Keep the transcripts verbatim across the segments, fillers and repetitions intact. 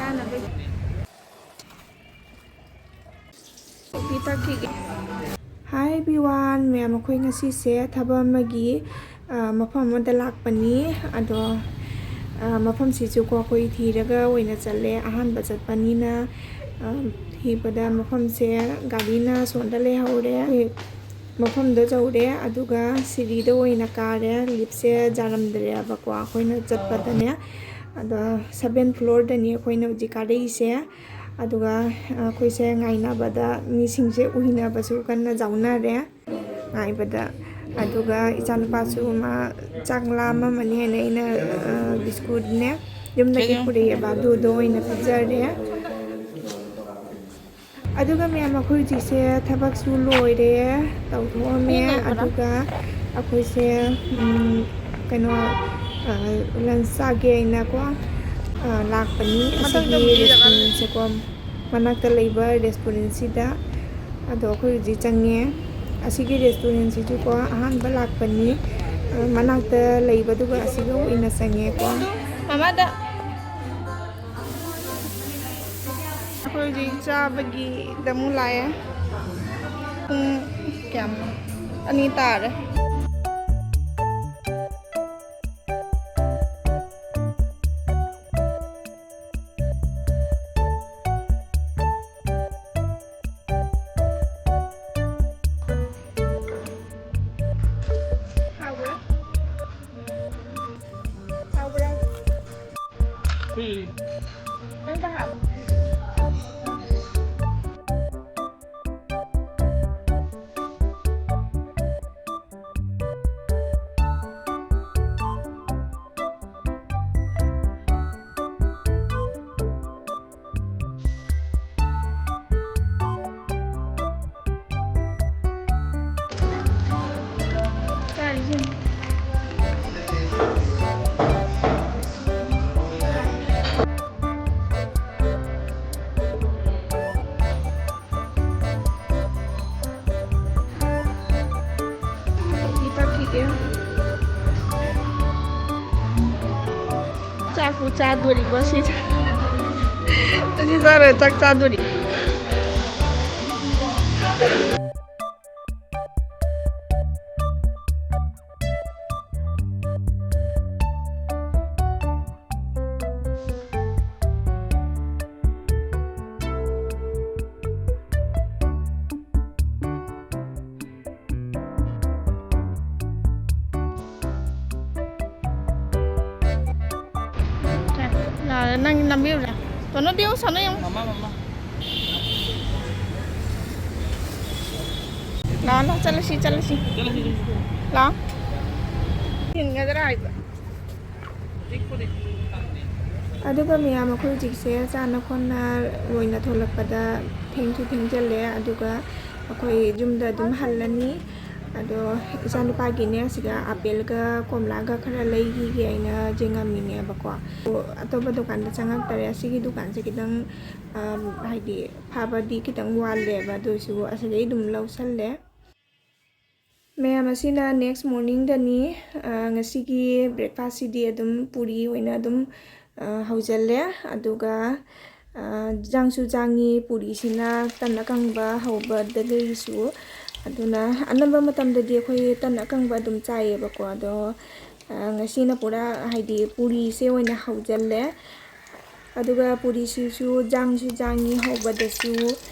ꯆꯥꯅꯕ coffee ꯊꯛꯈꯤꯒꯦ꯫ Hi everyone, ꯃꯌꯥꯝ, ꯑꯩꯈꯣꯏ ꯉꯁꯤꯁꯦ ꯊꯕꯛ ꯑꯃꯒꯤ, ꯑ, ꯃꯐꯝ ꯑꯃꯗ ꯂꯥꯛꯄꯅꯤ꯫ ꯑꯗꯣ, ꯑ, ꯃꯐꯝꯁꯤꯁꯨꯀꯣ ꯑꯩꯈꯣꯏ ꯊꯤꯔꯒ ꯑꯣꯏꯅ ꯆꯠꯂꯦ꯫ ꯑꯍꯥꯟꯕ ꯆꯠꯄꯅꯤꯅ, ꯑ, ꯊꯤꯕꯗ ꯃꯐꯝꯁꯦ ꯒꯥꯔꯤꯅ ꯁꯣꯝꯗ ꯂꯩꯍꯧꯔꯦ꯫ ꯃꯐꯝꯗꯣ ꯌꯧꯔꯦ, ꯑꯗꯨꯒ ꯁꯤꯔꯤꯗ ꯑꯣꯏꯅ ꯀꯥꯔꯦ꯫ ꯂꯤꯞꯁꯦ ꯌꯥꯔꯝꯗ꯭ꯔꯦꯕꯀꯣ ꯑꯩꯈꯣꯏꯅ ꯆꯠꯄꯗꯅꯦ꯫ ꯑꯗꯣ seventh floorꯗꯅꯤ ꯑꯩꯈꯣꯏꯅ ꯍꯧꯖꯤꯛ ꯀꯥꯔꯛꯏꯁꯦ꯫ ꯑꯗꯨꯒ ꯑꯩꯈꯣꯏꯁꯦ ꯉꯥꯏꯅꯕꯗ ꯃꯤꯁꯤꯡꯁꯦ ꯎꯏꯅꯕꯁꯨ ꯀꯟꯅ ꯌꯥꯎꯅꯔꯦ ꯉꯥꯏꯕꯗ꯫ ꯑꯗꯨꯒ ꯏꯆꯥꯅꯨꯄꯥꯁꯨ ꯃꯥ ꯆꯥꯛ ꯂꯥꯝꯃꯝꯃꯅꯤ ꯍꯥꯏꯅ ꯑꯩꯅ, ꯑ, ꯕꯤꯁꯀꯨꯠꯅꯦ ꯌꯨꯝꯗꯒꯤ ꯄꯨꯔꯛꯑꯦꯕ, ꯑꯗꯨꯗꯣ ꯑꯣꯏꯅ ꯄꯤꯖꯔꯦ꯫ ꯑꯗꯨꯒ ꯃꯌꯥꯝ, ꯑꯩꯈꯣꯏ ꯍꯧꯖꯤꯛꯁꯦ ꯊꯕꯛꯁꯨ ꯂꯣꯏꯔꯦ, ꯇꯧꯊꯣꯛꯑꯝꯃꯦ꯫ ꯃꯤ ꯂꯩꯕ꯭ꯔꯥ? ꯑꯗꯨꯒ ꯑꯩꯈꯣꯏꯁꯦ, ꯎꯝ, ꯀꯩꯅꯣ, ꯑ, lunch ꯆꯥꯒꯦ ꯍꯥꯏꯅꯀꯣ, ꯑ, ꯂꯥꯛꯄꯅꯤ꯫ ꯃꯊꯪꯗ ꯑꯁꯤꯒꯤ ꯑꯃꯨꯛ ꯌꯦꯡꯉꯒ restaurantꯁꯦꯀꯣ, ꯃꯅꯥꯛꯇ ꯂꯩꯕ restaurantꯁꯤꯗ꯫ ꯑꯗꯣ ꯑꯩꯈꯣꯏ ꯍꯧꯖꯤꯛ ꯆꯪꯉꯦ꯫ ꯑꯁꯤꯒꯤ restaurantꯁꯤꯁꯨꯀꯣ ꯑꯍꯥꯟꯕ ꯂꯥꯛꯄꯅꯤ꯫ ꯑ, ꯃꯅꯥꯛꯇ ꯂꯩꯕꯗꯨꯒ ꯑꯁꯤꯒ ꯑꯣꯏꯅ ꯆꯪꯉꯦꯀꯣ꯫ ꯃꯃꯥꯗ ꯑꯩꯈꯣꯏ ꯍꯧꯖꯤꯛ ꯆꯥꯕꯒꯤꯗ ꯑꯃꯨꯛ ꯂꯥꯛꯑꯦ꯫ ꯄꯨꯡ ꯀꯌꯥꯝ? ꯑꯅꯤ ꯇꯥꯔꯦ꯫ ꯍꯥꯎꯕ꯭ꯔꯥ? ꯍꯥꯎꯕ꯭ꯔꯥ? ꯎꯝ꯫ ꯅꯪ ꯀꯅꯥ? ꯆꯥꯛꯄꯨ ꯆꯥꯗꯣꯔꯤꯕꯣ ꯁꯤꯁꯦ? ꯑꯩꯗꯤ ꯆꯥꯔꯣꯏ, ꯆꯥꯛ ꯆꯥꯗꯣꯔꯤ꯫ ꯅꯪ ꯅꯝꯕꯤꯔꯨꯔꯦ꯫ ꯇꯣꯅꯣ ꯗꯤꯌꯨ ꯁꯥꯟꯅ ꯌꯦꯡꯉꯨ꯫ ꯃꯃꯥ, ꯃꯃꯥ꯫ ꯂꯥꯛꯑꯣ, ꯂꯥꯛꯑꯣ, ꯆꯠꯂꯁꯤ, ꯆꯠꯂꯁꯤ꯫ ꯆꯠꯂꯁꯤ, ꯆꯠꯂꯁꯤ꯫ ꯂꯥꯛꯑꯣ꯫ ꯊꯤꯟꯒꯗ꯭ꯔꯥ ꯍꯥꯏꯕ꯫ ꯑꯗꯨꯒ ꯃꯌꯥꯝ, ꯑꯩꯈꯣꯏ ꯍꯧꯖꯤꯛꯁꯦ ꯆꯥꯅ ꯈꯣꯠꯅ ꯂꯣꯏꯅ ꯊꯣꯛꯂꯛꯄꯗ ꯊꯦꯡꯁꯨ ꯊꯦꯡꯖꯤꯜꯂꯦ꯫ ꯑꯗꯨꯒ ꯑꯩꯈꯣꯏ ꯌꯨꯝꯗ ꯑꯗꯨꯝ ꯍꯜꯂꯅꯤ꯫ ꯑꯗꯣ ꯏꯆꯥꯅꯨꯄꯥꯒꯤꯅꯦ, ꯁꯤꯗ ꯑꯥꯄꯦꯜꯒ ꯀꯣꯝꯂꯥꯒ ꯈꯔ ꯂꯩꯈꯤꯒꯦ ꯑꯩꯅ ꯌꯦꯡꯉꯝꯃꯤꯅꯦꯕꯀꯣ꯫ ꯑꯇꯣꯞꯄ ꯗꯨꯀꯥꯟꯗ ꯆꯪꯉꯛꯇꯔꯦ꯫ ꯑꯁꯤꯒꯤ ꯗꯨꯀꯥꯟꯁꯦ ꯈꯤꯇꯪ, ꯑꯝ, ꯍꯥꯏꯗꯤ ꯐꯕꯗꯤ ꯈꯤꯇꯪ ꯋꯥꯠꯂꯦꯕ, ꯑꯗꯨ ꯑꯣꯏꯔꯁꯨ ꯑꯁꯤꯗꯩ ꯑꯗꯨꯝ ꯂꯧꯁꯜꯂꯦ꯫ ꯃꯌꯥꯝ, ꯑꯁꯤꯅ next morningꯗꯅꯤ꯫ ꯑ, ꯉꯁꯤꯒꯤ breakfastꯁꯤꯗꯤ ꯑꯗꯨꯝ ꯄꯨꯔꯤ ꯑꯣꯏꯅ ꯑꯗꯨꯝ, ꯑ, ꯍꯧꯖꯜꯂꯦ꯫ ꯑꯗꯨꯒ, ꯑ, ꯖꯥꯡꯁꯨ ꯖꯥꯡꯉꯤ, ꯄꯨꯔꯤꯁꯤꯅ ꯇꯟ ꯑꯀꯪꯕ ꯍꯧꯕꯗꯒꯤꯁꯨ꯫ ꯑꯗꯨꯅ ꯑꯅꯝꯕ ꯃꯇꯝꯗꯗꯤ ꯑꯩꯈꯣꯏ ꯇꯟ ꯑꯀꯪꯕ ꯑꯗꯨꯝ ꯆꯥꯏꯌꯦꯕꯀꯣ꯫ ꯑꯗꯣ, ꯑ, ꯉꯁꯤꯅ ꯄꯨꯔꯥ, ꯍꯥꯏꯗꯤ, ꯄꯨꯔꯤꯁꯦ ꯑꯣꯏꯅ ꯍꯧꯖꯜꯂꯦ꯫ ꯑꯗꯨꯒ ꯄꯨꯔꯤꯁꯤꯁꯨ ꯖꯥꯡꯁꯨ ꯖꯥꯡꯉꯤ ꯍꯧꯕꯗꯁꯨ,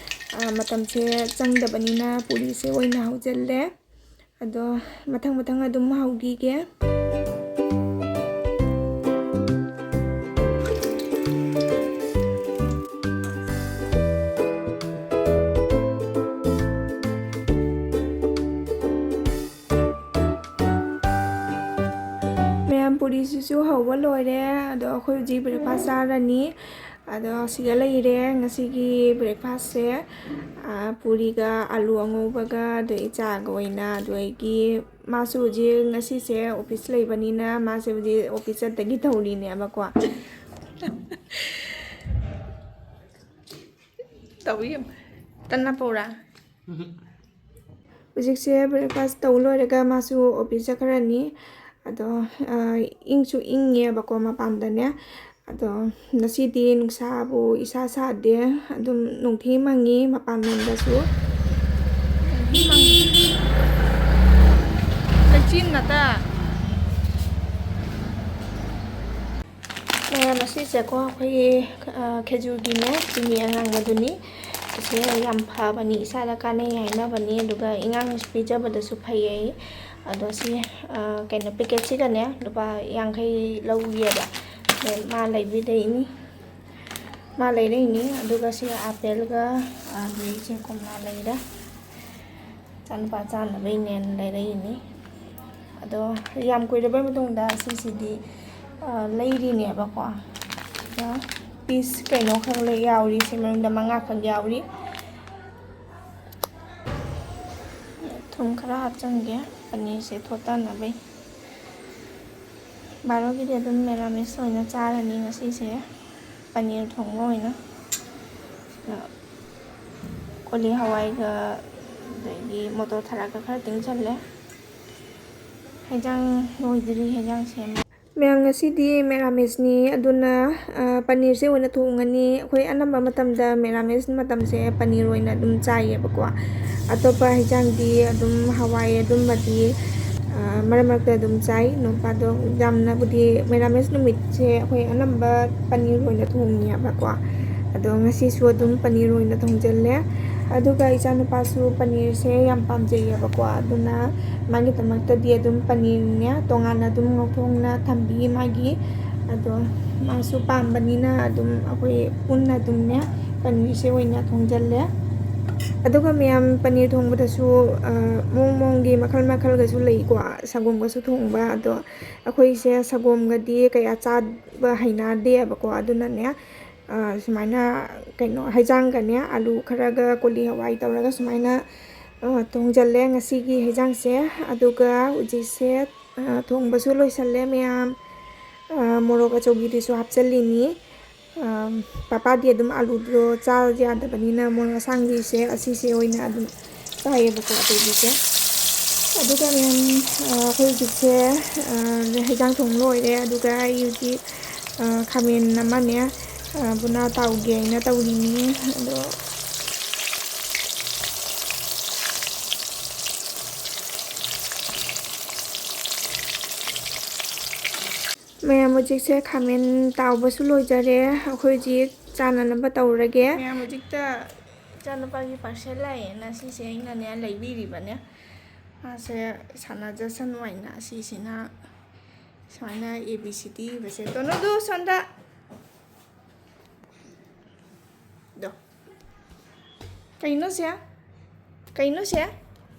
ꯑ, ꯃꯇꯝꯁꯦ ꯆꯪꯗꯕꯅꯤꯅ ꯄꯨꯔꯤꯁꯦ ꯑꯣꯏꯅ ꯍꯧꯖꯤꯜꯂꯦ꯫ ꯑꯗꯣ ꯃꯊꯪ ꯃꯊꯪ ꯑꯗꯨꯝ ꯍꯧꯈꯤꯒꯦ꯫ ꯃꯌꯥꯝ, ꯄꯨꯔꯤꯁꯤꯁꯨ ꯍꯧꯕ ꯂꯣꯏꯔꯦ꯫ ꯑꯗꯣ ꯑꯩꯈꯣꯏ ꯍꯧꯖꯤꯛ breakfast ꯆꯥꯔꯅꯤ꯫ ꯑꯗꯣ ꯁꯤꯗ ꯂꯩꯔꯦ ꯉꯁꯤꯒꯤ breakfastꯁꯦ꯫ ꯑꯥ, ꯄꯨꯔꯤꯒ ꯑꯂꯨ ꯑꯉꯧꯕꯒ, ꯑꯗꯣ ꯏꯆꯥꯒ ꯑꯣꯏꯅ, ꯑꯗꯣ ꯑꯩꯒꯤ, ꯃꯥꯁꯨ ꯍꯧꯖꯤꯛ ꯉꯁꯤꯁꯦ office ꯂꯩꯕꯅꯤꯅ ꯃꯥꯁꯦ ꯍꯧꯖꯤꯛ office ꯆꯠꯇꯒꯤ ꯇꯧꯔꯤꯅꯦꯕꯀꯣ꯫ ꯇꯧꯏ꯫ ꯇꯟꯅ ꯄꯧꯔꯥ꯫ ꯍꯧꯖꯤꯛꯁꯦ breakfast ꯇꯧ ꯂꯣꯏꯔꯒ ꯃꯥꯁꯨ office ꯆꯠꯈ꯭ꯔꯅꯤ꯫ ꯑꯗꯣ, ꯑ, ꯏꯪꯁꯨ ꯏꯪꯉꯦꯕꯀꯣ ꯃꯄꯥꯟꯗꯅꯦ꯫ ꯑꯗꯣ ꯉꯁꯤꯗꯤ ꯅꯨꯡꯁꯥꯕꯨ ꯏꯁꯥ ꯁꯥꯗꯦ, ꯑꯗꯨꯝ ꯅꯨꯡꯊꯤ ꯃꯪꯉꯤ ꯃꯄꯥꯟꯂꯣꯝꯗꯁꯨ꯫ ꯅꯨꯡꯊꯤ ꯃꯪꯉꯤ꯫ ꯂꯩꯆꯤꯟ ꯉꯥꯛꯇ꯫ ꯃꯌꯥꯝ ꯑꯁꯤꯁꯦꯀꯣ, ꯑꯩꯈꯣꯏꯒꯤ, ꯑ, ꯈꯦꯖꯨꯔꯒꯤꯅꯦ, ꯆꯤꯅꯤ ꯑꯉꯥꯡꯕꯗꯨꯅꯤ꯫ ꯑꯁꯤ ꯌꯥꯝ ꯐꯕꯅꯤ, ꯏꯁꯥꯗ ꯀꯥꯟꯅꯩ ꯍꯥꯏꯅꯕꯅꯤ, ꯑꯗꯨꯒ ꯑꯉꯥꯡꯁꯨ ꯄꯤꯖꯕꯗꯁꯨ ꯐꯩ ꯍꯥꯏ꯫ ꯑꯗꯣ ꯁꯤ, ꯑ, ꯀꯩꯅꯣ, ꯄꯦꯀꯦꯠꯁꯤꯗꯅꯦ ꯂꯨꯄꯥ ꯌꯥꯡꯈꯩ ꯂꯧꯒꯤꯑꯕ꯫ ꯑꯗꯩ ꯃꯥ ꯂꯩꯕꯤꯔꯛꯏꯅꯤ, ꯃꯥ ꯂꯩꯔꯛꯏꯅꯤ꯫ ꯑꯗꯨꯒ ꯁꯤ ꯑꯥꯄꯦꯜꯒ, ꯑꯗꯩ ꯁꯤ ꯀꯣꯝꯂꯥ ꯂꯩꯔꯦ꯫ ꯏꯆꯥꯅꯨꯄꯥ ꯆꯥꯅꯕꯩꯅꯦꯅ ꯂꯩꯔꯛꯏꯅꯤ꯫ ꯑꯗꯣ ꯌꯥꯝ ꯀꯨꯏꯔꯕꯩ ꯃꯇꯨꯡꯗ ꯁꯤꯁꯤꯗꯤ, ꯑ, ꯂꯩꯔꯤꯅꯦꯕꯀꯣ꯫ ꯑꯗ ꯄꯤꯁ ꯀꯩꯅꯣ ꯈꯛ ꯂꯩ ꯌꯥꯎꯔꯤ, ꯁꯤ ꯃꯅꯨꯡꯗ ꯃꯉꯥ ꯈꯛ ꯌꯥꯎꯔꯤ꯫ ꯊꯨꯝ ꯈꯔ ꯍꯥꯞꯆꯤꯟꯒꯦ ꯄꯅꯤꯔꯁꯦ ꯊꯣꯠꯇꯅꯕꯩ꯫ ꯕꯥꯔꯣꯒꯤꯗꯤ ꯑꯗꯨꯝ ꯃꯦꯔꯥꯃꯦꯁ ꯑꯣꯏꯅ ꯆꯥꯔꯅꯤ ꯉꯁꯤꯁꯦ, ꯄꯅꯤꯔ ꯊꯣꯡꯕ ꯑꯣꯏꯅ꯫ ꯀꯣꯂꯤ ꯍꯋꯥꯏꯒ ꯑꯗꯒꯤ ꯃꯣꯇꯣꯔ ꯊꯔꯥꯛꯀ ꯈꯔ ꯇꯤꯡꯁꯜꯂꯦ꯫ ꯍꯦꯟꯖꯥꯡ ꯂꯣꯏꯗ꯭ꯔꯤ, ꯍꯦꯟꯖꯥꯡ ꯁꯦꯝꯕ꯫ ꯃꯌꯥꯝ, ꯉꯁꯤꯗꯤ ꯃꯦꯔꯥꯃꯦꯁꯅꯤ, ꯑꯗꯨꯅ, ꯑ, ꯄꯅꯤꯔꯁꯦ ꯑꯣꯏꯅ ꯊꯣꯡꯉꯅꯤ꯫ ꯑꯩꯈꯣꯏ ꯑꯅꯝꯕ ꯃꯇꯝꯗ ꯃꯦꯔꯥꯃꯦꯁ ꯃꯇꯝꯁꯦ ꯄꯅꯤꯔ ꯑꯣꯏꯅ ꯑꯗꯨꯝ ꯆꯥꯏꯌꯦꯕꯀꯣ꯫ ꯑꯇꯣꯞꯄ ꯍꯦꯟꯖꯥꯡꯗꯤ ꯑꯗꯨꯝ ꯍꯋꯥꯏ ꯑꯗꯨꯝꯕꯗꯤ, ꯑ, ꯃꯔꯛ ꯃꯔꯛꯇ ꯑꯗꯨꯝ ꯆꯥꯏ꯫ ꯅꯣꯡ ꯐꯥꯗꯣꯛ ꯌꯥꯝꯅꯕꯨꯗꯤ ꯃꯦꯔꯥꯃꯦꯁ ꯅꯨꯃꯤꯠꯁꯦ ꯑꯩꯈꯣꯏ ꯑꯅꯝꯕ ꯄꯅꯤꯔ ꯑꯣꯏꯅ ꯊꯣꯡꯉꯦꯕꯀꯣ꯫ ꯑꯗꯣ ꯉꯁꯤꯁꯨ ꯑꯗꯨꯝ ꯄꯅꯤꯔ ꯑꯣꯏꯅ ꯊꯣꯡꯖꯤꯜꯂꯦ꯫ ꯑꯗꯨꯒ ꯏꯆꯥꯅꯨꯄꯥꯁꯨ ꯄꯅꯤꯔꯁꯦ ꯌꯥꯝ ꯄꯥꯝꯖꯩꯌꯦꯕꯀꯣ, ꯑꯗꯨꯅ ꯃꯥꯒꯤꯗꯃꯛꯇꯗꯤ ꯑꯗꯨꯝ ꯄꯅꯤꯔꯅꯦ ꯇꯣꯉꯥꯟꯅ ꯑꯗꯨꯝ ꯉꯧꯊꯣꯛꯅ ꯊꯝꯕꯤ ꯃꯥꯒꯤ꯫ ꯑꯗꯣ ꯃꯥꯁꯨ ꯄꯥꯝꯕꯅꯤꯅ ꯑꯗꯨꯝ ꯑꯩꯈꯣꯏ ꯄꯨꯟꯅ ꯑꯗꯨꯝꯅꯦ ꯄꯅꯤꯔꯁꯦ ꯑꯣꯏꯅ ꯊꯣꯡꯖꯤꯜꯂꯦ꯫ ꯑꯗꯨꯒ ꯃꯌꯥꯝ, ꯄꯅꯤꯔ ꯊꯣꯡꯕꯗꯁꯨ, ꯑ, ꯃꯑꯣꯡ ꯃꯑꯣꯡꯒꯤ ꯃꯈꯜ ꯃꯈꯜꯒꯁꯨ ꯂꯩꯀꯣ, ꯁꯪꯒꯣꯝꯒꯁꯨ ꯊꯣꯡꯕ꯫ ꯑꯗꯣ ꯑꯩꯈꯣꯏꯁꯦ ꯁꯪꯒꯣꯝꯒꯗꯤ ꯀꯌꯥ ꯆꯥꯕ ꯍꯩꯅꯗꯦꯕꯀꯣ, ꯑꯗꯨꯅꯅꯦ, ꯑ, ꯁꯨꯃꯥꯏꯅ ꯀꯩꯅꯣ ꯍꯩꯖꯥꯡꯒꯅꯦ ꯑꯂꯨ ꯈꯔꯒ ꯀꯣꯂꯤ ꯍꯋꯥꯏ ꯇꯧꯔꯒ ꯁꯨꯃꯥꯏꯅ, ꯑ, ꯊꯣꯡꯖꯜꯂꯦ ꯉꯁꯤꯒꯤ ꯍꯩꯖꯥꯡꯁꯦ꯫ ꯑꯗꯨꯒ ꯍꯧꯖꯤꯛꯁꯦ, ꯑ, ꯊꯣꯡꯕꯁꯨ ꯂꯣꯏꯁꯜꯂꯦ ꯃꯌꯥꯝ꯫ ꯑ, ꯃꯣꯔꯣꯛ ꯑꯆꯧꯕꯤꯗꯨꯁꯨ ꯍꯥꯞꯆꯜꯂꯤꯅꯤ꯫ ꯑ, ꯄꯥꯄꯥꯗꯤ ꯑꯗꯨꯝ ꯑꯂꯨꯗꯣ ꯆꯥ ꯌꯥꯗꯕꯅꯤꯅ ꯃꯣꯔꯣꯛ ꯑꯁꯥꯡꯕꯤꯁꯦ ꯑꯁꯤꯁꯦ ꯑꯣꯏꯅ ꯑꯗꯨꯝ ꯆꯥꯏꯌꯦꯕꯀꯣ, ꯑꯇꯩꯗꯤꯁꯦ꯫ ꯑꯗꯨꯒ ꯃꯌꯥꯝ, ꯑ, ꯑꯩꯈꯣꯏ ꯍꯧꯖꯤꯛꯁꯦ, ꯑ, ꯍꯩꯖꯥꯡ ꯊꯣꯡ ꯂꯣꯏꯔꯦ꯫ ꯑꯗꯨꯒ ꯑꯩ ꯍꯧꯖꯤꯛ ꯑ, ꯈꯥꯃꯦꯟ ꯑꯃꯅꯦ, ꯑ, ꯕꯨꯅꯥ ꯇꯥꯎꯒꯦ ꯍꯥꯏꯅ ꯇꯧꯔꯤꯅꯤ꯫ ꯑꯗꯣ ꯃꯌꯥꯝ, ꯍꯧꯖꯤꯛꯁꯦ ꯈꯥꯃꯦꯟ ꯇꯥꯎꯕꯁꯨ ꯂꯣꯏꯖꯔꯦ꯫ ꯑꯩꯈꯣꯏ ꯍꯧꯖꯤꯛ ꯆꯥꯅꯅꯕ ꯇꯧꯔꯒꯦ꯫ ꯃꯌꯥꯝ, ꯍꯧꯖꯤꯛꯇ ꯏꯆꯥꯅꯨꯄꯥꯒꯤ ꯄꯥꯔꯁꯦꯜ ꯂꯥꯛꯑꯦꯅ ꯁꯤꯁꯦ ꯑꯩꯅꯅꯦ ꯂꯩꯕꯤꯔꯤꯕꯅꯦ꯫ ꯃꯥꯁꯦ ꯁꯥꯟꯅꯖꯁꯅꯨ ꯍꯥꯏꯅ ꯁꯤꯁꯤꯅ ꯁꯨꯃꯥꯏꯅ A B C D ꯏꯕꯁꯦ꯫ ꯇꯣꯅꯨꯗꯨ ꯁꯣꯟꯗ꯫ ꯗꯣ꯫ ꯀꯩꯅꯣ ꯁꯦ? ꯀꯩꯅꯣ ꯁꯦ?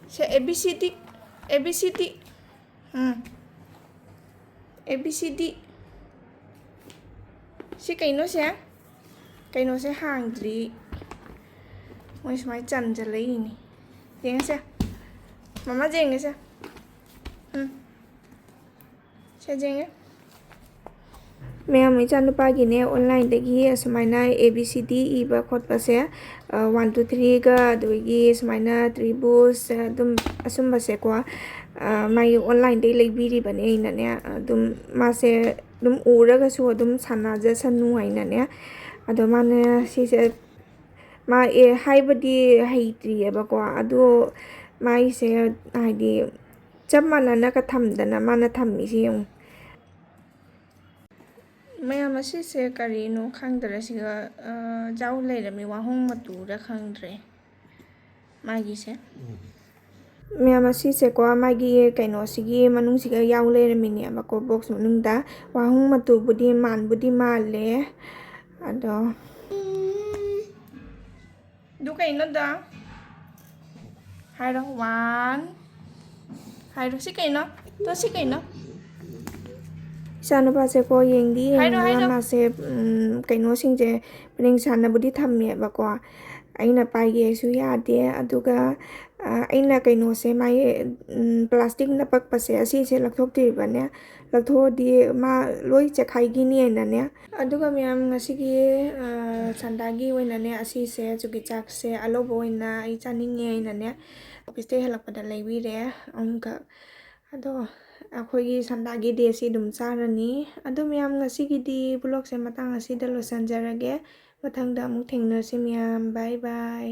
ꯁꯦ A B C D, A B C D꯫ Um. A B C D꯫ ꯁꯤ ꯀꯩꯅꯣ ꯁꯦ? ꯀꯩꯅꯣꯁꯦ ꯍꯥꯡꯗ꯭ꯔꯤ꯫ ꯃꯣꯏ ꯁꯨꯃꯥꯏꯅ ꯆꯟꯖꯜꯂꯛꯏꯅꯤ꯫ ꯌꯦꯡꯉꯁꯦ꯫ ꯃꯃꯥ ꯌꯦꯡꯉꯁꯦ꯫ ꯎꯝ꯫ ꯁꯦ ꯌꯦꯡꯉꯦ꯫ ꯃꯌꯥꯝ, ꯏꯆꯥꯅꯨꯄꯥꯒꯤꯅꯦ, online ꯗꯒꯤ ꯑꯁꯨꯃꯥꯏꯅ A B C D ꯏꯕ ꯈꯣꯠꯄꯁꯦ, ꯑ, one two three ꯒ, ꯑꯗꯒꯤ ꯁꯨꯃꯥꯏꯅ tribules, ꯑꯗꯨꯝ ꯑꯁꯨꯝꯕꯁꯦꯀꯣ, ꯑ, ꯃꯥꯒꯤ online ꯗꯒꯤ ꯂꯩꯕꯤꯔꯤꯕꯅꯦ ꯑꯩꯅꯅꯦ꯫ ꯑꯗꯨꯝ ꯃꯥꯁꯦ ꯑꯗꯨꯝ ꯎꯔꯒꯁꯨ ꯑꯗꯨꯝ ꯁꯥꯟꯅꯖꯁꯅꯨ ꯍꯥꯏꯅꯅꯦ꯫ ꯑꯗꯣ ꯃꯥꯅ ꯁꯤꯁꯦ, ꯃꯥ, ꯑꯦ, ꯍꯥꯏꯕꯗꯤ ꯍꯩꯇ꯭ꯔꯤꯑꯕꯀꯣ꯫ ꯑꯗꯣ ꯃꯥꯒꯤꯁꯦ ꯍꯥꯏꯗꯤ ꯆꯞ ꯃꯥꯟꯅꯅꯒ ꯊꯝꯗꯅ ꯃꯥꯅ ꯊꯝꯃꯤꯁꯦ ꯌꯦꯡꯉꯨ꯫ ꯃꯌꯥꯝ, ꯑꯁꯤꯁꯦ ꯀꯔꯤꯅꯣ ꯈꯪꯗꯔꯦ꯫ ꯁꯤꯒ, ꯑ, ꯌꯥꯎ ꯂꯩꯔꯝꯃꯤ, ꯋꯥꯍꯣꯡ ꯃꯇꯨꯔ ꯈꯪꯗ꯭ꯔꯦ ꯃꯥꯒꯤꯁꯦ꯫ ꯃꯌꯥꯝ, ꯑꯁꯤꯁꯦꯀꯣ, ꯃꯥꯒꯤ ꯀꯩꯅꯣꯁꯤꯒꯤ ꯃꯅꯨꯡꯁꯤꯒ ꯌꯥꯎ ꯂꯩꯔꯝꯃꯤꯅꯦꯕꯀꯣ, box ꯃꯅꯨꯡꯗ꯫ ꯋꯥꯍꯣꯡ ꯃꯇꯨꯕꯨꯗꯤ ꯃꯥꯟꯕꯨꯗꯤ ꯃꯥꯜꯂꯦ, ꯑꯗꯣ ꯑꯗꯨ ꯀꯩꯅꯣꯗ ꯍꯥꯏꯔꯣ꯫ One꯫ ꯍꯥꯏꯔꯣ꯫ ꯁꯤ ꯀꯩꯅꯣ? ꯇꯣ, ꯁꯤ ꯀꯩꯅꯣ? ꯏꯆꯥꯅꯨꯄꯥꯁꯦꯀꯣ, ꯌꯦꯡꯗꯤ ꯌꯦꯡꯉꯒ ꯍꯥꯏꯔꯣ꯫ ꯃꯥꯁꯦ, ꯎꯝ, ꯀꯩꯅꯣꯁꯤꯡꯁꯦ ꯄꯔꯦꯡ ꯁꯥꯟꯅꯕꯨꯗꯤ ꯊꯝꯃꯦꯕꯀꯣ꯫ ꯑꯩꯅ ꯄꯥꯏꯒꯦ ꯍꯥꯏꯁꯨ ꯌꯥꯗꯦ꯫ ꯑꯗꯨꯒ, ꯑ, ꯑꯩꯅ ꯀꯩꯅꯣꯁꯦ, ꯃꯥꯒꯤ, ꯎꯝ, plastic ꯅꯄꯛꯄꯁꯦ, ꯑꯁꯤꯁꯦ ꯂꯧꯊꯣꯛꯇ꯭ꯔꯤꯕꯅꯦ꯫ ꯂꯧꯊꯣꯛꯑꯗꯤ ꯃꯥ ꯂꯣꯏ ꯆꯦꯛꯈꯥꯏꯈꯤꯅꯤ ꯍꯥꯏꯅꯅꯦ꯫ ꯑꯗꯨꯒ ꯃꯌꯥꯝ, ꯉꯁꯤꯒꯤ, ꯑ, ꯁꯟꯗꯥꯒꯤ ꯑꯣꯏꯅꯅꯦ, ꯑꯁꯤꯁꯦ ꯆꯨꯒꯤ ꯆꯥꯛꯁꯦ ꯑꯂꯧꯕ ꯑꯣꯏꯅ ꯑꯩ ꯆꯥꯅꯤꯡꯉꯦ ꯍꯥꯏꯅꯅꯦ, office ꯇꯩ ꯍꯜꯂꯛꯄꯗ ꯂꯩꯕꯤꯔꯦ ꯑꯍꯨꯝꯈꯛ꯫ ꯑꯗꯣ ꯑꯩꯈꯣꯏꯒꯤ ꯁꯟꯗꯥꯒꯤ ꯗꯦꯁꯤ ꯑꯗꯨꯝ ꯆꯥꯔꯅꯤ꯫ ꯑꯗꯨ ꯃꯌꯥꯝ, ꯉꯁꯤꯒꯤꯗꯤ ꯕ꯭ꯂꯣꯛꯁꯦ ꯃꯇꯥꯡ ꯑꯁꯤꯗ ꯂꯣꯏꯁꯤꯟꯖꯔꯒꯦ꯫ ꯃꯊꯪꯗ ꯑꯃꯨꯛ ꯊꯦꯡꯅꯁꯤ ꯃꯌꯥꯝ꯫ ꯕꯥꯏ ꯕꯥꯏ꯫